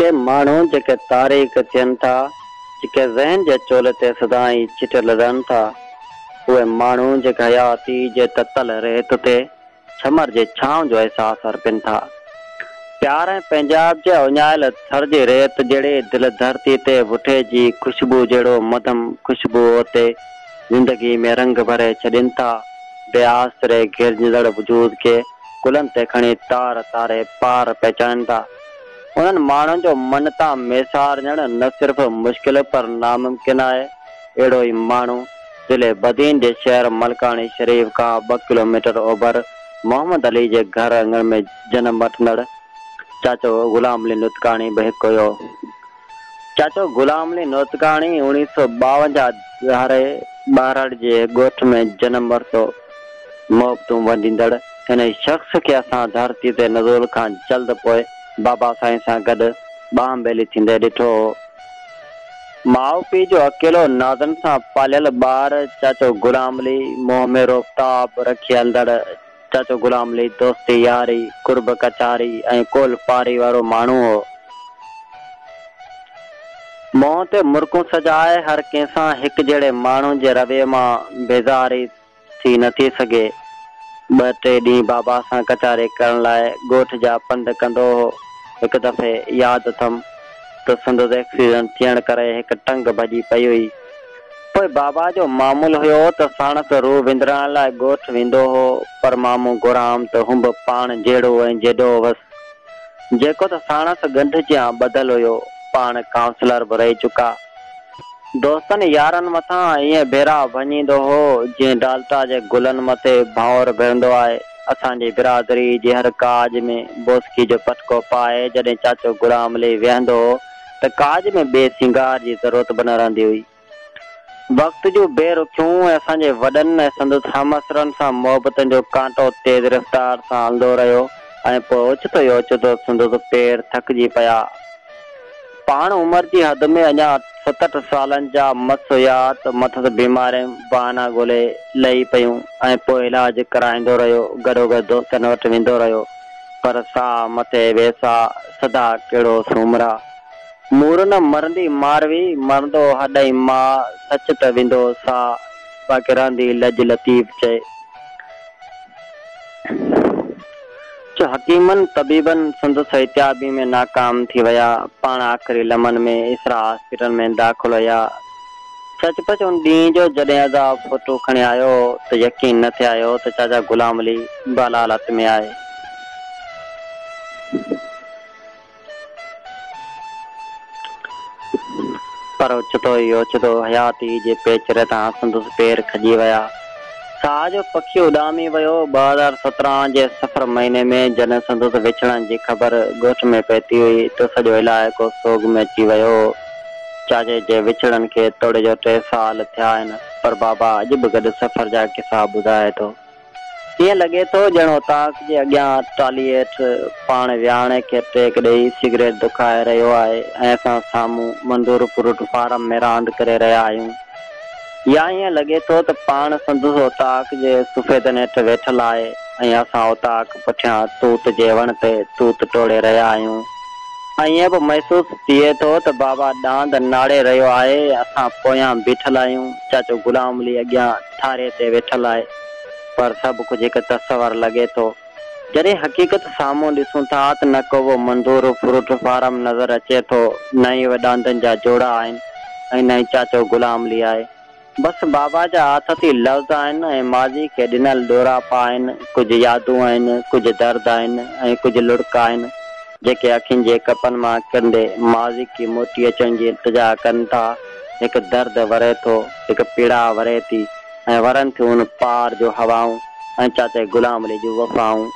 ڪي ماڻهو جيڪي تاريڪ ٿين ٿا، جيڪي ذهن جي چولي تي سدائين چٽيل رهن ٿا، اهي ماڻهو جيڪي حياتي جي تتل ريت تي ڇمر جي ڇانو جو احساس ارپين ٿا. پيار ۽ پنهنجائپ جي اڃايل ٿر جي ريت جهڙي دل ڌرتي تي وٺي جي خوشبو جهڙو مڌم خوشبو اوتي زندگي ۾ رنگ ڀري ڇڏين ٿا. بي آسري گهيرجندڙ وجود کي ڪلهن تي کڻي تار تاري پار پهچائين ٿا. انهن ماڻهن جو من تان ميسارجڻ نه صرف مشڪل پر ناممڪن آهي. اهڙو ئي ماڻهو ضلعي بدين جي شهر ملڪاڻي شريف کان ٻه ڪلوميٽر اوڀر محمد علي جي گهر اڱڻ ۾ جنم وٺندڙ چاچو غلام علي نوتڪاڻي به هڪ هيو. چاچو غلام علي نوتڪاڻي اوڻيهه سو ٻاونجاهه ڌاري ٻاهرڙ جي ڳوٺ ۾ جنم ورتو. محبتون ونڊيندڙ هن شخص کي اسان ڌرتي تي نزول کان جلد پوء بابا سائين سان گڏ ٻانهن ٻيلي ٿيندي ڏٺو هو. ماء پيء جو اڪيلو نازن سان پاليل ٻار چاچو غلام علي منهن ۾ رعب تاب رکي هلندڙ چاچو غلام علي دوستي ياري، قرب ڪچهري ۽ قول پاري وارو ماڻهو هو. منهن تي مرڪون سجائي هر ڪنهن سان هڪجهڙي ماڻهو جي رويي مان بيزاري ٿي نه ٿي سگهي. ٻه ٽي ڏينهن بابا سان ڪچهري ڪرڻ لاء ڳوٺ جا پنڌ ڪندو هو. هڪ دفعي ياد اٿم ته سندس ايڪسيڊنٽ ٿيڻ ڪري هڪ ٽنگ ڀڄي پئي هئي. پوء بابا جو معمول هيو ته ساڻس روح وندرائڻ لاء ڳوٺ ويندو هو پر مامو گهرام ته هنب پاڻ جهڙو ۽ جيڏو هوس. جيڪو ته ساڻس ڳنڍ جيان ٻڌل هيو. پاڻ ڪائونسلر به رهي چڪا. دوستن يارن مٿان ائين ڀيرا ڀڃيندو هو، جيئن ڊالٽا جي گلن مٿي ڀانور ڀرندو آهي. اسان جي برادري جي هر ڪاڄ ۾ بوسڪي جو پٽڪو پائي جڏهن چاچو غلام علي ويهندو هو ته ڪاڄ ۾ ٻئي سينگار جي ضرورت به نه رهندي هئي. وقت جون بي رخيون ۽ اسان جي وڏن ۽ سندس همعصرن سان محبتن جو ڪانٽو تيز رفتار سان هلندو رهيو ۽ پوء اوچتو ئي اوچتو سندس پير ٿڪجي پيا. پاڻ عمر جي حد ۾ اڃا 67 سالن جا مس هيا ته مٿس بيمارين بهانا ڳولي لهي پيون ۽ پوء علاج ڪرائيندو رهيو، گڏوگڏ دوستن وٽ ويندو رهيو، پر ساهه مٿي ويساهه، سدا ڪهڙو سومرا. مور نه مرندي ماروي، مرندو هڏ ۽ ماء، سچ ته ويندو ساهه، باقي رهندي لڄ لطيف چئي. جو حڪيمن طبيبن سندس صحتيابي ۾ ناڪام ٿي ويا. پاڻ آخري لمحن ۾ اسرا هاسپيٽل ۾ داخل هيا. سچ پچ ان ڏينهن جو جڏهن ادا فوٽو کڻي آيو ته يقين نه ٿي آيو ته چاچا غلام علي ڀلا حالت ۾ آهي. پر اوچتو ئي اوچتو حياتيء جي پيچري تان سندس پير کڄي ويا. ساهه جو پکي اڏامي ويو. 2017 جي صفر مهيني ۾ جڏهن سندس وڇڙڻ جي خبر ڳوٺ ۾ پهتي هئي ته سڄو علائقو سوڳ ۾ اچي ويو هو. چاچي جي وڇڙڻ کي توڙي جو ٽي سال ٿيا آهن، پر بابا اڄ به گڏ سفر جا قصا ٻڌائي ٿو. ائين لڳي ٿو ڄڻ اوطاق جي اڳيان ٽالي هيٺ پاڻ ويهاڻي کي ٽيڪ ڏئي سگريٽ دکائي رهيو آهي ۽ اسان سامهون منظور فروٽ فارم ۾ راند ڪري رهيا آهيون. يا ائين لڳي ٿو ته پاڻ سندس اوطاق جي سفيدن هيٺ ويٺل آهي ۽ اسان اوطاق پٺيان توت جي وڻ تي توت ٽوڙي رهيا آهيون. ائين به محسوس ٿئي ٿو ته بابا ڏاند ناڙي رهيو آهي ۽ اسان پويان بيٺل آهيون، چاچو غلام علي اڳيان ٿاري تي ويٺل آهي. پر سڀ ڪجهه هڪ تصور لڳي ٿو. جڏهن حقيقت سامهون ڏسون ٿا ته نه ڪو اهو منظور فروٽ فارم نظر اچي ٿو، نه ئي اهي ڏاندن جا جوڙا آهن ۽ نه ئي چاچو غلام علي آهي. بس بابا جا آٿتي لفظ آهن ۽ ماضي کي ڏنل ڏوراپا آهن، ڪجهه يادون آهن، ڪجهه درد آهن ۽ ڪجهه لڙڪ آهن، جيڪي اکين جي ڪپن مان ڪرندي ماضي کي موٽي اچڻ جي التجا ڪن ٿا. هڪ درد وري ٿو، هڪ پيڙاء وري ٿي. ۽ ورن ٿيون ان پار جو هوائون ۽ چاچي غلام علي جون وفائون.